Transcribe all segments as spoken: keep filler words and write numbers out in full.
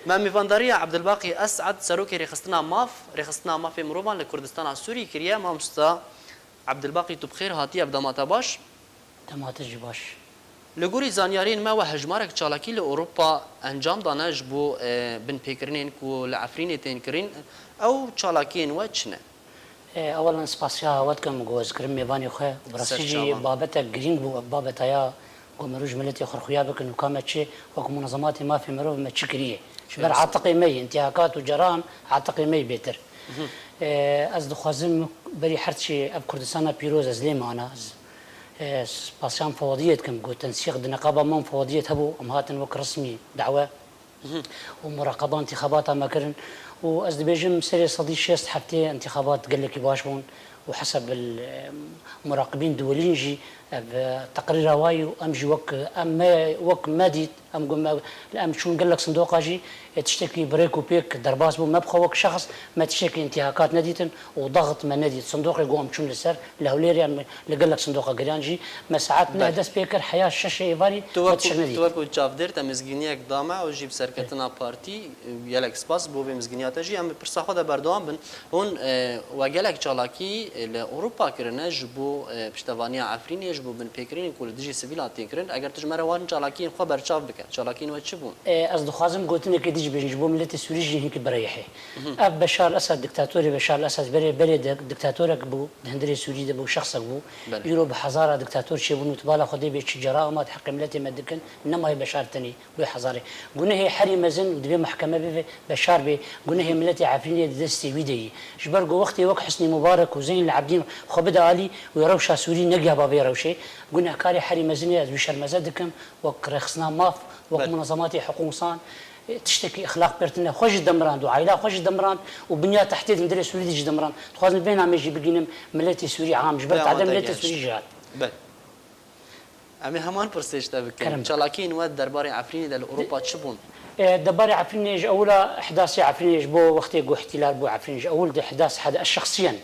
Me mêvandariya Ebdilbaqî Esad, Serokê Rêxistina Maf, Rêxistina Mafê Mirovan li Kurdistana Sûrî kiriye. Mamosta Ebdilbaqî, tu bi xêr hatî, ev dema te baş? Dema te jî baş. Li gorî zanyariyên me, we hejmarek çalakî li Ewropa encam dane ji bo, e, binpêkirinên ku li Efrînê tên kirin. Ew çalakiyên we çi ne? E, ewelan spasiya we dikim ku ez kirim mêvanê xwe. Bi rastî jî babetek girîng bû, ev babeta ya ku mirov ji miletê xwe xuya bikin û ka me çi wek munezematê mafê mirov me çi kiriye. Ji ber atiqê me yê, întihakat û ceram atiqê me yê bêtir. E, ez dixwazim berî her tişî ev Kurdistana pîroz ez lê me ana. Ez, e, spasiyan Fewediyê dikim ku tensîq di neqaba me û Fewediyê hebû, em hatin wek resmî dawe û muraqeba întîxabata me kirin û ez dibêjim serê sedî şêst heftê întîxabat gelekî baş bûn û heseb il, em, muraqibîn diwilîn jî ev, e, teqrîra wa yî û em jî wek, em me, wek me dît, em got me, em çûn gelek sindoqa jî, e, tiştekî bi rêk û pêk derbas bû. Me bi xwe wek şexs me tiştekî întîhakat nedîtin û daxit me nedît. Sindoqê got em çûn li ser, li Hewlêrê em li gelek sindoqa giriyan jî me saet neh dest pê kir, heya şeşê êvarî me tiştek nedît. Tu wekû çavdêr te mizgîniyek da me, ew jî bi serketina partî, gelek spas bo vê mizgîniya te jî. Em bi pirsa xwe de berdewam bin. Hûn, e, we gelek çalakî, e, li Ewropa kirine ji bo, e, piştevaniya Efrînê, ji bo binpêkirinên ku li dijî sivîlan tên kirin. Eger tu ji me re wan çalakiyên xwe berçav bike, çalakiyên we çi bûn? E, ez dixwazim gotinekê dî jî bêjim ji bo miletê Sûrî jî hinkî bireyihê. Ev Beşar Esad, diktatorê Beşar Esad berê, berê de diktatorek bû, di hundirê Sûrî de bû, şexsek bû. Îro bi hezara diktator çêbûn û tu bala xwe dê bê çi cera ema di heqê miletê me dikin, nema yê Beşar tenê, wê hezarê. Gunehê herî mezin û divê mehkeme bibe, Beşar bê, gunehê miletê Efrînê di destê wî de yî. Ji ber ku wextê wek Husnî Mubarek û Zeyn el Abdîn xwe bide alî, wê rewşa Sûrî negiha ba vê rewşê. Gunehkarê herî mezin ê, ez wî şermeze dikim, wek rêxistina maf, wek munezematê hiqûq însan. Tiştekî exlaq pêr tune, xwe jî demirand û aîla xwe jî demirand û binya tehdê di hundirê Sûrî de jî demirand. Dixwazim vê namê jî bigînim miletê Sûrî am, ji ber tade miletê Sûrî jî hat. Belê. Em ê heman pirsê ji te bikin. Kerem. Çalakiyên we derbarê Efrînê de li Ewropa çi bûn? E, derbarê Efrînê ji ewila ihdasê Efrînê ji bo wextê ku îhtîlal bû Efrîn ji ewil de ihdas hede ez şexsiyen.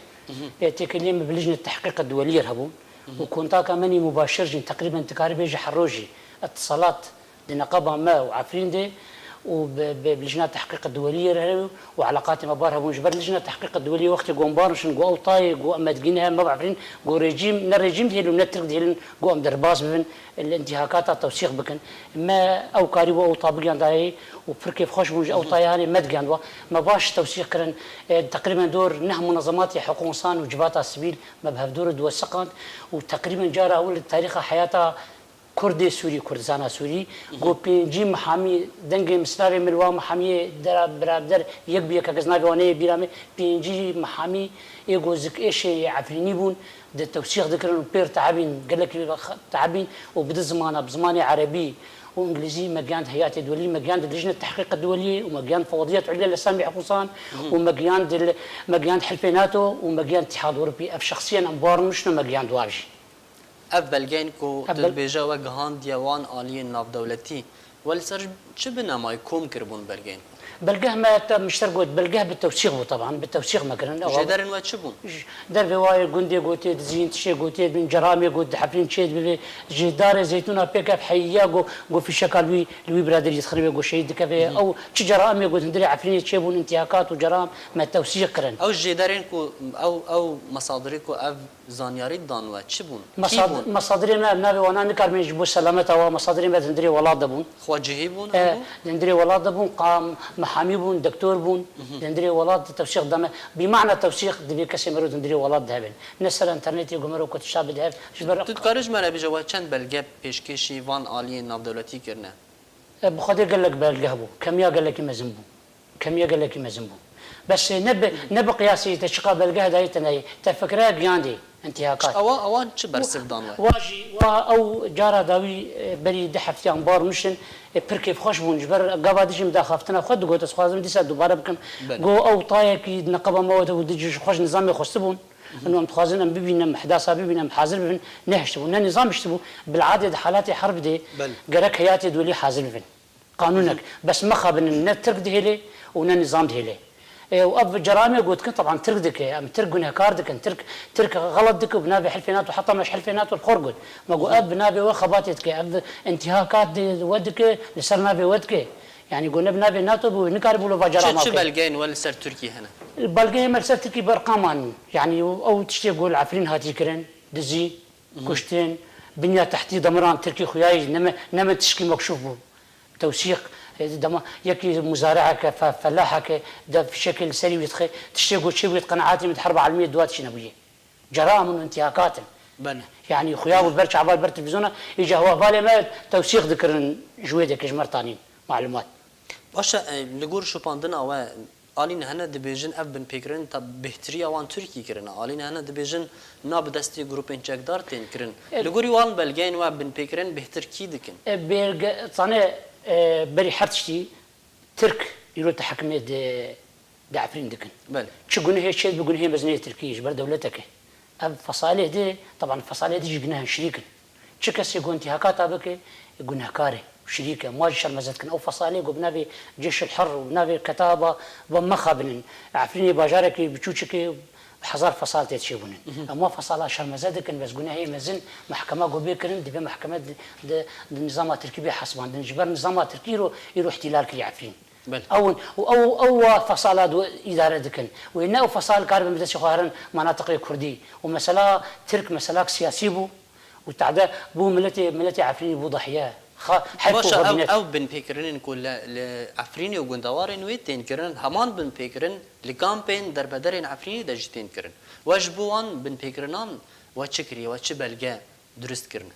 E, têkiliyê min bi lijnê tehqîqê duweliyê re hebûn. Û kontaka min î mubaşir jî teqrîben dikarî bêjî her rojî îtîsalat di neqeba me û Efrîn de û bi, bi, bi Lijna Tehqîq Duweliyê re û eleqatê me bar hebûn. Ji ber Lijna Tehqîq Duweliyê wextê ku em bar nişin, ku ew tayê ku em me digihîne hev me bi Efrîn, ku rejîm, ne rejîm dihêlin, ne Tirk dihêlin, ku em derbas bibin, li întîhakata tewsîq bikin. Me ew karîbû ew ta bigihanda heyî û pir kêfxweş bûn ji ew tayê hanê me digihand wa. Me baş tewsîq kirin, e, teqrîben dor neh munezematê hiqûq însan û civata sivîl me bi hevdor diwesiqand û teqrîben cara ewil li tarîxa heyata Kurdê Sûrî, Kurdistana Sûrî, got pêncî mihamî, dengê mislavê min li wa mihamiyê dera birader yek bi yekek ez navê wan neyê bîra me, pêncî mihamî ê ku zikêşê yê Efrînî bûn, di tewsîq dikirin û pêr teebîn, gelekî teebîn û bi du zimana, bi zimanê erebî û îngilîzî me gihand heyatê duwelî, me gihand lijne tehqîq duwelî û me gihand fewediyet ulya li samî hiqûsan û me gihand, me gihand hilfê nato û me gihand Îtîhad Ewropî. Ev şexsiyen em bar nişne me gihand wa jî. Ev belgeyên ku tu dibêje we gihandiye wan aliyên navdewletî, we li ser çi binemayî kom kiribûn belgeyên? Belgeh me te mişter got, belgeh bi tewsîq bû teban, bi tewsîq me kirin. Jêderên we çi bûn? Dervê wayê gundê gotê dizîn, tişê gotê bin, ceramê got di Efrîn çê dibibe, ji darê zeytûna pêk ev heyiya got, got fîşeka li wî, li wî biraderî dixinibe, got şehîd dikeve. Ew çi ceramê got hundirê Efrînê çêbûn, întîhakat û ceram me tewsîq kirin. Ew jêderên ku ew, ew mesadirê ku ev Zanyarî dan we çi bûn? Kî bûn? Mesadirê me, em navê wana nikarin ji bo selameta wa, mesadirê me di hundirê welat de bûn. Xwecihî bûn? E, di hundirê welat de bûn, qam, mihamî bûn, doktor bûn, di hundirê welat de tewsîq dane. Bîmana tewsîq divê kesê mero di hundirê welat de hebin. Ne ser înternetê ku mero ku tişta bide hev, ji ber... Tu dikarî ji me re bêje we çend belge pêşkêşî van aliyên navdewletî kirine? E, bi Xwedê gelek belgeh bû. Kemiya gelekî mezin bû. Kemiya gelekî mezin bû. Bes, e, ne bi, ne bi qiyasê te çiqa belgeh dayê te neyê. Te fikre giyandê, întîhakat. Ewa, ewan çi bersiv dan we? Wa jî, wa ew cara dawî, e, berî du heftiyan bar nişin, e, pir kêfxweş bûn. Ji ber gava dijî min daxaftina xwe digot, ez xwazim dîsa dubare bikim. Belê. Go ew tayekî di neqeba me de bû, dijî ji xwe ji nizamê xwestibûn. Ino em dixwazin em bibînin, em ihdasa bibînin, em hazir bibin, nehiştibû, ne nizam hiştibû. Bil'adê di halatê herb de gerek heyatê dwelî hazir bibin. Qanûnek. Bes mexabin ne Tirk dihêlê û ne nizam dihêlê. E, û ev ceramê gotikin, teban Tirk dike, em Tirk gunehkar dikin, Tirk, Tirk xelet dike û bi navê hilfê nato, heta me ji hilfê nato li xwe re got. Me got, ev bi navê we xebatê dike, ev întîhakat di, we dike, li ser navê we dike. Yanî ku ne bi navê NATO bû, nikaribû li va cara Çi, çi mafê. belgeyên we li ser Tirkiyê hene? Belgeyên me li ser Tirkî bi riqaman in. Yanî ew, ew tiştê ku li Efrîn hatî kirin, dizî, kuştin, binya tehtî demiran Tirkî xuyayî neme, neme tişkî mekşûf bû. Tewsîq, e, dema yekî muzariheke, fe, felaheke, de fişekê li serî wî dixe, tiştê ku çê wî di qenaetê min di herba elmiyê dua tişî nebûye. Cera min û întihakat in. Belê. Yanî xuya bû ber çaval ber televîzyona, îca hewa valê me tewsîq dikirin ji wê deke ji me re tanîn malumat. Baş e, e, li gor şopandina we, alîn hene dibêjin ev binpêkirin ta bêhtiriya wan Tirkî kirine. Alîn hene dibêjin na bi destê grûpên çekdar tên kirin. E, Li gorî wan belgeyên we binpêkirin bêhtir kî dikin? E, bêrge, zanê, e, berî her tiştî Tirk îro tehekimê di, di Efrîn dikin. Belê. Çi gunehê çêdibe, gunehê mezinê Tirkî ji ber dewletek e. Ev fesalê di, teban fesalê di jî guneh in, şirîk in. Çi kesê ku întîhakata bike, gunehkar e, şirîk e. Ma jî şermeze dikin. Ew fesalê ku bi navê Cêşil Hir û bi navê Ketaba ve mexabinin. Efrînê bajarekî biçûçik e, hezar fesal tê çêbûnin. Em wa fesala şermeze dikin, bes gunehê mezin mehkema ku bê kirin, divê mehkeme di, di, di nizama Tirkî bê hesibandin. Ji ber nizama Tirkî îro, îro îhtîlal kiriye Efrîn. Belê. Ew in, û ew, ew wa fesala du îdare dikin. Wê ne ew fesal karibe bi destê xwe herin manatiqê Kurdî. Û mesela Tirk meselak siyasî bû û tade bû miletê, miletê Efrînî bû dahiye. Xa, heyf û Baş e, ev, xebînet. ew binpêkirinên ku li, li Efrînê û gundewarên wê tên kirin, heman binpêkirin li kampên derbederên Efrînê de jî tên kirin. We ji bo wan binpêkirinan we çi kiriye, we çi belge durust kirine?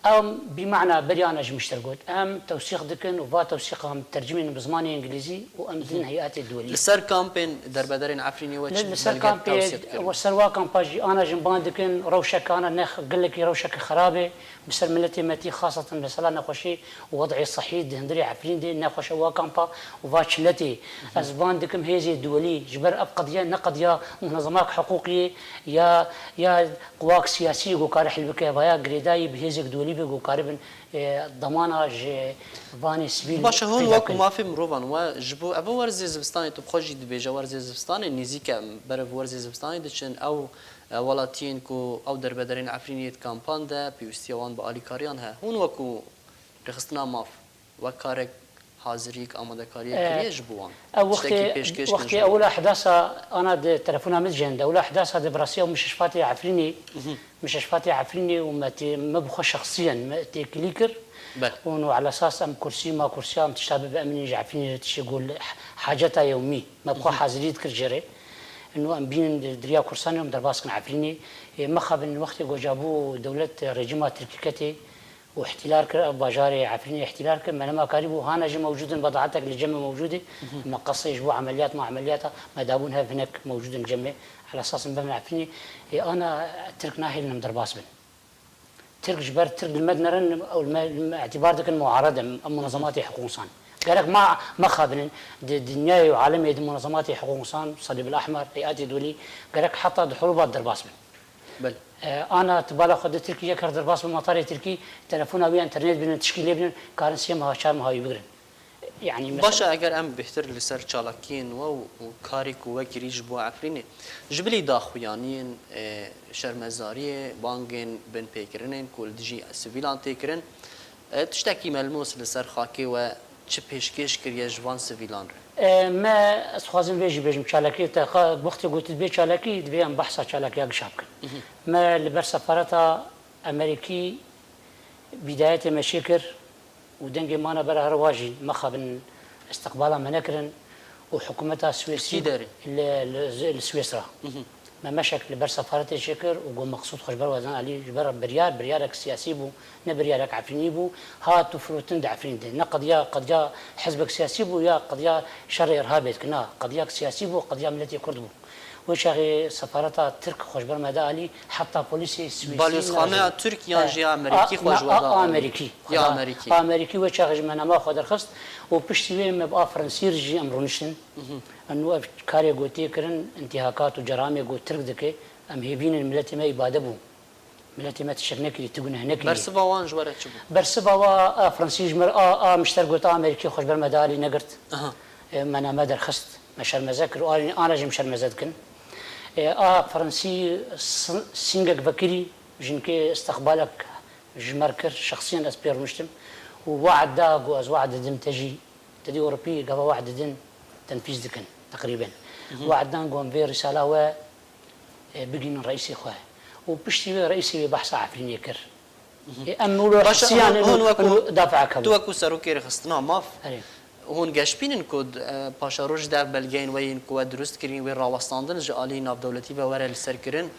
Em bîmana berî ana ji min ji te re got. Em tewsîq dikin û va tewsîqa em tercimên bi zimanê îngilîzî û em didin heyetê duwelî. Li ser kampên derbederên Efrînê we çi belge tewsîq dikirin? Li ser kampê, ser wa kampa jî ana ji min bang dikin, rewşeke ana ne gelekî rewşeke xerab e. Bi ser miletê me tî xaseten mesela nexweşî û wed'ê sehî di hundirê Efrîn de nexweş e wa kampa û va çiletê. Ez bang dikim hêzê duwelî ji ber ev qediya ne qediya munezemak hiqûqî ye ya, ya Quwak siyasî ku kare hil bike, vaya girêdayî bi hêzek duwelî be ku karibin, e, demana ji vanê sivîl Baş e, hûn peyda wek bikin. Mafê mirovan we ji bo ev werzê zivistanê tu bi xwe jî dibêje, werzê zivistanê nêzîk e, berev werzê zivistanê diçin, ew, e, welatiyên ku ew derbedarên Efrînê di kampan de pêwîstiya wan bi alîkariyan heye. Hûn wekû rêxistina maf, wek karek hazirîk, amadekariyek kiriye ji bo wan? Ew wextê, Tiştekî pêşkêş kin wextê ji bo wan? Ewla Ehdasa ana di telefona min jênde. Ewla Ehdasa di bi rastî ew mişeşfatê Efrînê, mişeşfatê Efrînê û me tê, me bi xwe şexsiyen me têkilî kir. Bel. Û no ala esas em kursî, ma kursiya em tişta bibe eminî ji Efrînê re tiştê got li haceta yewmî. Me bi xwe hazirî dikir jê re. Ino em bînin di, diriya kursanê em derbas kin Efrînê. Ê, mixabin wextê ku cabû dewlet rejîma Tirkî ketê, û îhtîlal kir, ev bajarê Efrînê îhtîlal kir, me nema karîbû, hana jî mewcûd in, bedaatek li cem me mewcûd e, me qesey ji bo emeliyat, me emeliyata me dabûn hev hinek mewcûd in cem me, ala esas em bevin Efrînê, ê ana Tirk nahêlin em derbas bin. Tirk ji ber Tirk li me dinerin, ew li me, li me îtîbar dikin muared in, em munezematê hiqûq însan. Gerek ma, mexabinin, di dinyayê û alemê di munezematê hiqûq însan, Salîb el Ehmer, Heyetê Dûlî, gerek heta di hurûba derbas bin. Belê. E, ana tu bala xwe di Tirkî yek her derbas bi matarê Tirkî, telefona wî, enternet bînin, tişkî lê bînin, karin sê meha, çar meha wî bigirin. Yanî Baş e, mesela eger em bêhtir li ser çalakiyên we û, û karê ku we kirî ji bo Efrînê, ji bilî daxuyaniyên, e, şermezariyê, bangên binpêkirinên ku li dijî sivîlan tê kirin, e, tiştekî melmûs li ser xakê we çi pêşkêş kiriye ji van sivîlan re? E, me, ez dixwazim vê jî bêjim, çalakiyê te, xa, wextê ku tu dibê çalakî, divê em behsa çalakiya gişa bikin. Me li ber sefareta Amerîkî bîdayetê me çêkir û dengê mana bera her wa jî mexabin istiqbala me nekirin û hikûmeta Swêsî Kî derê? li, li, li Swêsra. Me meşek li ber sefaretê çêkir û got, Meqsûd xwe ji ber we dan alî, ji ber biryar, biryarek siyasî bû, ne biryarek Efrînî bû, hat û firotin di Efrîn de. Ne qediya, qediya hizbek siyasî bû ya qediya şerê irhabê dikin. Na, qediyek siyasî bû, qediya miletê Kurd bû. Wê çaxê sefareta Tirk xwe ji ber me da alî, heta polîsê Swêsî Balyozxaneya Tirk yan jî ya Amerîkî xwe ji we da alî? Amerîkî. Ya Amerîkî. Amerîkî wê çaxê ji me nema xwe derxist û piştî wê me bi a Fransî re jî em rûniştin. Eno ev karê ku tê kirin, întîhakat û ceramê ku Tirk dike, em hêvînin miletê me îbade bû. Miletê me tiştek nekirî, tu guneh nekirî. Bersiva wan ji we re çi bû? Bersiva wa a Fransî ji me re a, a mişter got, a Amerîkî xwe ji ber me de alî negirt. Aha. E, me name derxist, me şermeze kir û alî, ana jî em şermeze dikin. E, a Fransî s-, sîngek vekirî, jinkê istiqbalek ji me re kir, şexsiyen ez pê rûniştim. û we'd da ku ez we'd didim te jî, te dî Ewropî gava we'd didin tenfîz dikin teqrîben. We'd dan ku em vê risala we, e, bigînin reîsê xwe. Û piştî wê reîsê wê behsa Efrînê kir. Ê, em wilo Baş e, hesiyan hûn, hûn wekû, hûn dafea tu kebûn. Wekû serokê rêxistina maf, Erê. Hûn geşbînin ku, e, paşarojê de ev belgeyên we yên ku we dirust kirîn, wê rawestandin ji alî navdewletî ve were li ser kirin,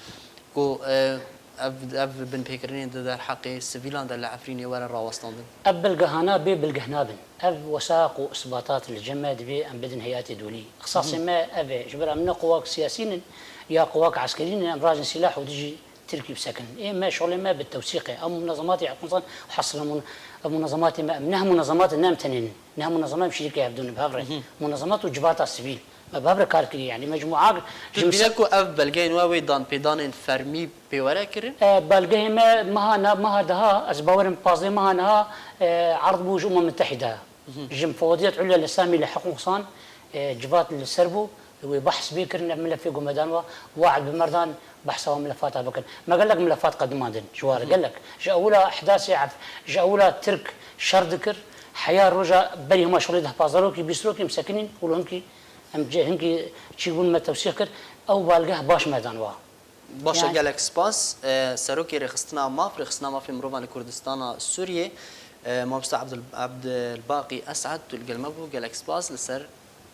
ku, e, ev, ev binpêkirinên di derheqê sivîlan de li Efrînê were rawestandin? Ev belgehana bê bilgeh nabin. Ev wesaq û isbatat li cem me divê em bidin heyetê dolî. Ixtisasê me ev e. Ji ber em ne quwak siyasî nin ya quwak eskerî nin, em rajin sîlah û dijî Tirkî bisekinin. Ê me, şolê me bi tewsîq e. Em munezematê heqûnsan hesr, em mun-, em munezematê me, em neh munezemat in, ne em tenê nin. Neh munezemat em şirîkê hevdû ne, bi hev re. Munezemat û civata sivîl. Me bi hev re kar kirî, yanî mecmûa Tu ji dibîne ku ev belgeyên we wê danpêdanên fermî pê were kirin? E, belgehê me meha na-, meha daha, ez bawerim pazdeh meha niha, e, erd bû ji Umem Mitehîde. Ji Mufewediyet Ulya li Samî li Heqûq Însan, e, civat li ser bû, wê behs bê kirin, ev milefê ku me dan wa, we'd bi me re dan behsa wa milefata bikin. Me gelek milefat qedimandin ji wa re, gelek. Ji ewila ihdasê ef-, ji ewila Tirk şer dikir, heya roja berî hema şolê deh pazdeh rokî, bîst rokî em sekinîn û li hinkî em cê hinkî çîbûn me tewsîq kir, ew balgeh baş me dan wa. Baş e, Yani gelek spas. E, Serokê Rêxistina Maf, Rêxistina Mafê Mirovan li Kurdistana Sûriyê, e, Mamosta Abdul-, Abdulbaqî Esad, tu li gel me bû. Gelek spas li ser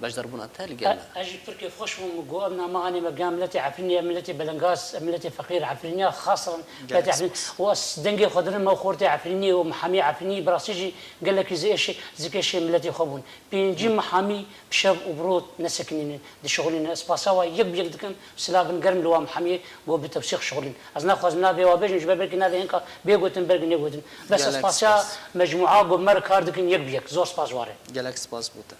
beşdarbûna te li gel me. E, ez jî pir kêfxweş bûm, min got, ev nama hanê me giha miletê Efrînê, ev miletê belengaz, ev miletê feqîr Efrîniya, xasan Gelek miletê Efrînê. Spas. Û ez dengê xwe didim, ew xortê Efrînê û mihamî Efrînî, bi rastî jî gelekî zikêşê, zikêşê miletê xwe bûn. Pêncî mihamî bi şev û bi rot nesekinîne, dişixulîne. Ez spasiya wa yek bi yek dikim, silav bin germ li wa mihamiyê ku bi tewsîq şixulîn. Ez naxwazim navê wa bêjim, ji ber belkî navê hinka bê gotin, belkî nêgotin. Bes ez Gelek spasiya spas. Mecmûa ku bi me re kar dikin yek bi yek. Zor spas ji wa re. Gelek spas bo te.